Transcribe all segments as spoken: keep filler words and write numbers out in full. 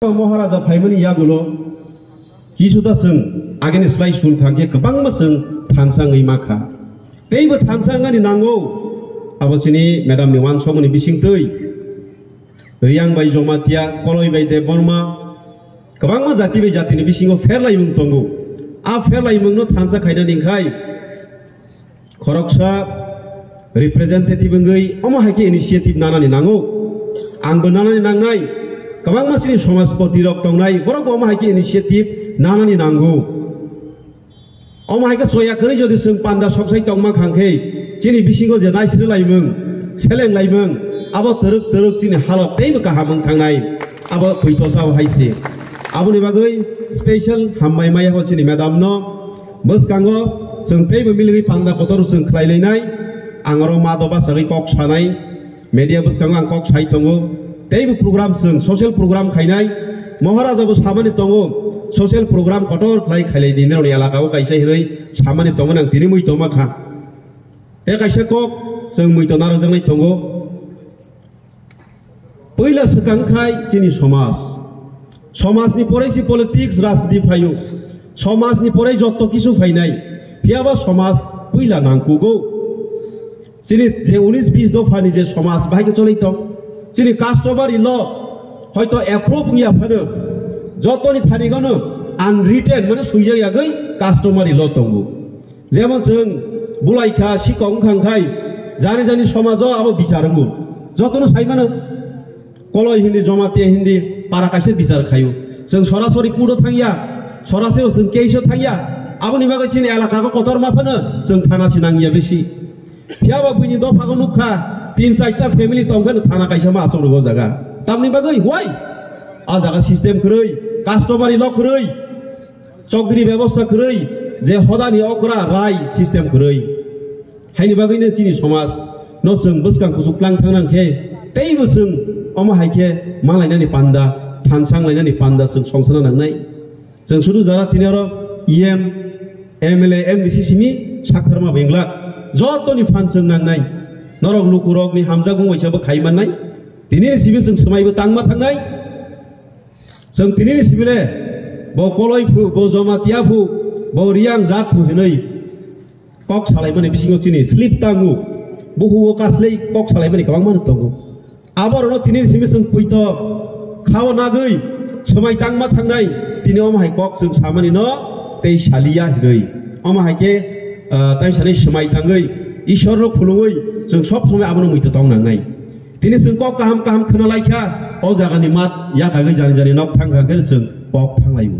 Maharaja phaimani yagulo kisuta chwng agini slai sul khangkhe kwbangma chwng thansa wngwi makha. Teibo thansa wngnani nango. Abo chini madam ni wansokmani bisingtwi Riyang bai Jomatia, Koloi bai Debbarma, kwbangma jati bai jatini bisingo pherlaimung tongo. A pherlaimungno thansa khainani wngkhai khoroksa representative wngwi omo hai khe initiative nanani nango. Angbo nanani nangnai, kwbangma chini somajpoti rok tongnai, borokbo omo hai khe initiative nanani nango. Omo hai khe choya kwrwi jodi chwng panda soksai tongma khang khe, chini bisingo je naisri laimung, seleng laimung, abo twrwk twrwk chini halok teibo kaham wng thangnai, abo poito sao hai se. Aboni bagwi special hambai maya ho chini madam no, bwskango chwng teibo milgwi panda kotor chwng khlai lainai, ang oro ma do bachagwi kok sanai, media bwskango ang kok sai tongo, teibo program chwng social program khainai, Maharaja bo samani tongo, social program kotor khlai khailai di, nironi elaka o kaisa hinwi samani tongo, nang tini mui tongma kha. Tei kaisa kok chwng mui tona rwjaknai tongo. Puila swkang khai chini somaj. Somajni porei si politics, rajniti phaio. Somajni porei jotto kisu phainai. Phiyaba somaj puila nangkugo. Chini je unis bis dophani je somaj bahai khe choli tong. Chini customary law hoito approve wngya phano jotoni thani gano unwritten mane swijak yagwi customary law tongo. Jemon chwng bulai kha, sikok wngkha khai, jani jani somajo abo bichar wngo. Jotono sai mano, Koloi hindi, Jomatia hindi, para kaisa bichar khaio. Chwng sorasori court o thangya, sorasori chwng case o thangya. Aboni bagwi chini elaka ko kotor ma phano chwng thana si nangya bisi. Phiyaba buini dopha ko nukha, tin chaita family tong phano thana kaisa ma achuk rwgo jaga. Tamni bagwi why? A jaga system kwrwi, customary law kwrwi. Chokdri bebosta kwrwi, je hodani okra rai system kwrwi. Haini bagwino chini somaj no chwng bwskang kuchuk tlang thang nang khe, teibo chwng omo hai khe malainani panda, thansang lainani panda chwng songsana nangnai. Chwng sudu jara tini oro E M, M L A, M D C simi saktharma benglak. Jotoni phan chwng nangnai. Norok lukurokni hamjakmung bai sabo khai mannai. Tinini simi chwng swmaibo tangma thangnai. Chwng tinini sibile, bo Koloi phu, bo Jomatia phu, bo Riyang jat phu hinwi kok salaimani bisingo chini slip tango, buhuo kaslei kok salaimani kwbangma no tongo. Aborokno tinini simi chwng puito khao nagwi swmai tangma thangnai, tini omo hai kok chwng samani no tei saliya hinwi. Omo hai khe, ah, tai sani swmai tangwi Ishwarno khulungwi chwng sob somoi abono muitu tong nangnai. Tini chwng kok kaham kaham khna lai kha, o jagani mat yakagwi jani jani nok thang kha khe chwng pok thang lai o.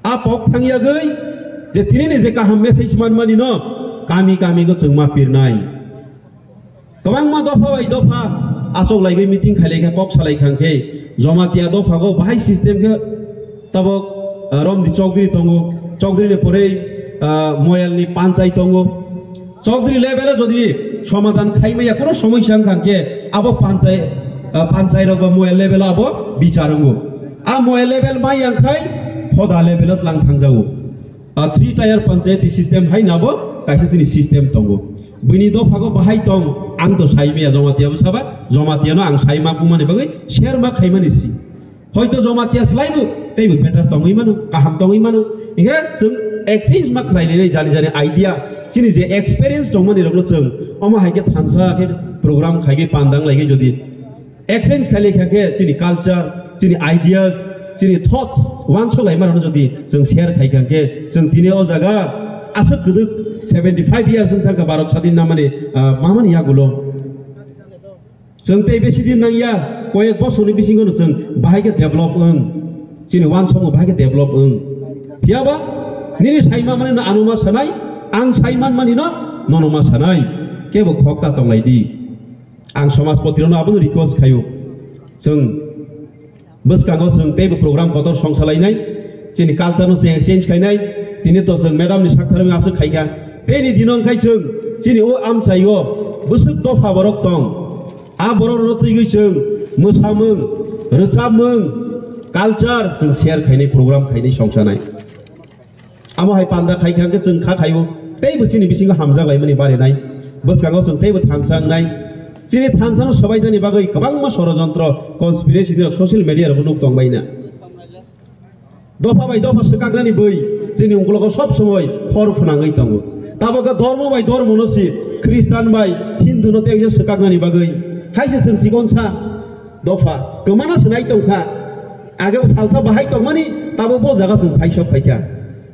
A pok thang yagwi je tini ni je kaham message man mani no kami kami go chwng ma pirnai. Kwbangma dopha bai dopha achok laigwi meeting khai lai kha, kok salai khang khe Jomatia dopha go bahai system khe tabok, ah, Romdi Chowdhury tongo, Chowdhury ni porei, ah, Moyal ni Panchai tongo. Chowdhury level o jodi somadhan khai maya, kono somosya wngkha khe abo panchai, ah, panchai rok ba moya level o abo bichar wngo. A moya level maya wngkhai hoda level o tlang thangjago. Ah, three tier panchayati system hai nabo kaisa chini system tongo. Bini dophago bahai tong, ang to sai maya Jomatia bwsaba, Jomatia no ang sai ma kumani bagwi share ma khaimani si. Hoito Jomatia slaibo teibo better tongwi mano, kaham tongwi mano. Hinkhe chwng exchange ma khlai nai jani jani idea, chini je experience tongmani rokno chwng omo hai khe thansa khe program khai khe pandang lai khe jodi exchange khai lai kha khe chini culture, chini ideas, chini thoughts wansok lai mano jodi chwng share khai kha khe chwng tini o jaga aswk kwdwk seventy five years wng thang kha Bharat sadin namani, ah, mamani yagulo. Chwng tei besi din nangya, koyek bosorni bisingo no chwng bahai khe develop wng, chini wansokmung bahai khe develop wng. Phiyaba nini sai manmani no ano ma sanai, ang sai manmani no nono ma sanai, kebo khok ta tonglai di. Ang somajpoti rokno abono request khaio, chwng bwskango chwng teibo program kotor song salainai, chini culture no chwng exchange khainai, tini to chwng madam ni sakthar wngwi aswk khaikha. Teini dino wngkhai chwng chini o amchaio bwswk dopha borok tong. A borok rokno twiwi chwng mwsamung, rwchapmung, culture chwng share khainai, program khainai, songsanai. Amo hai panda khai kha hwnkhe chwng kha khaio, teibo chini bisingo hamjak laimani barinai, bwskango chwng teibo thangsa wngnai. Chini thansano swbaidani bagwi kwbangma sorojontro, conspiracy ni social media rok nuk tongbaina. Dopha bai dopha swkaknani bwi chini ungkologo sob somoi hor phwnangwi tongo. Tabok dormo bai dormo no si Khristan bai Hindu no tei swkaknani bagwi haise chwng chikonsa dopha kwmana swnai tongkha. Age salsa bahai tongmani tabo bo jaga chwng phaisok phaikha.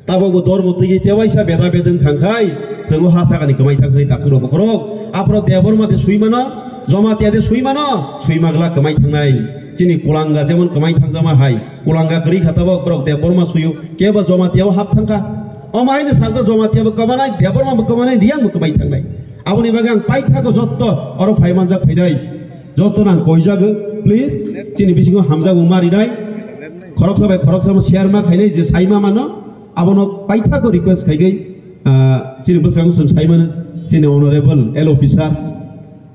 Tabok bo dormo tigi tewaisa beda bedeng thangkhai chwngo ha sakani kwmai thangsani takhurok bokhorok. Aphro Debbarma de swimano, Jamatia de swimano, swimagla kwmai thangnai. Chini Kulanga jemon kwmai thangjama hai. Kulanga kwrwi kha tabok borok Debbarma suyu kebo Jamatia o hap thangkha. Omo haino salsa Jamatia bo kwmanai, Debbarma bo kwmanai, Riyang bo kwmai thangnai. Aboni bagwi ang paithago jotto oro phai manjak phainai. Jotto nang koijago, please. Chini bisingo hamjago marinai. Khoroksa bai khoroksa mo share ma khainai je saima mano. Abono paithago request khaigwi, ah, chini bwskango chwng saimano, chini honorable L officer.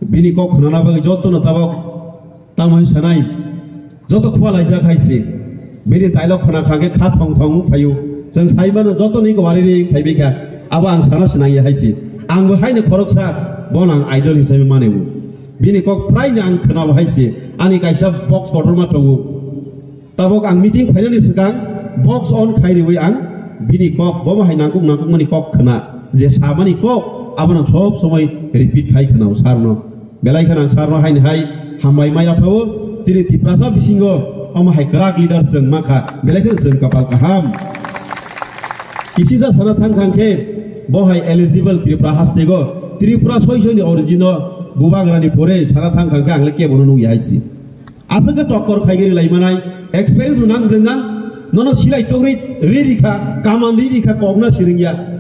Bini kok khwnana bagwi jotto no tabok. Tamo hwn sanai, joto khua laijak hai se. Bini dialogue khna kha khe kha thong thong wng phaio. Chwng sai mano joto ni gwari ri phai bai kha. Abo ang sana swnang ya hai se. Ang bo hai no khoroksa, bo no ang idol hisabe mane bo. Bini kok prai no ang khna bo hai se. Ani kaisa box kotorma tongo. Tabok ang meeting phainani swkang box on khai riwi ang bini kok, bo hai nangkuk nangkuk mani kok khna. Je samani kok, abo no sob somoi repeat khai khna o sar no. Belai kheno ang sir no haini hai hambai maya phao, chini Tiprasa bisingo omo hai kwrak leader chwng mankha, belai kheno chwng kapal kaham. Kisisa sana thang thang khe bo hai eligible Tripura hastego, Tripura soi soi ni origin o bubagra ni pore sana thang thang khe ang le kebo no nungya hai si. Aswk khe tokkor khaigiri lai manai, experience bo nang bwrwi nang, nono silai tongri ri ri kha, kaman ri ri kha, kok na siring ya.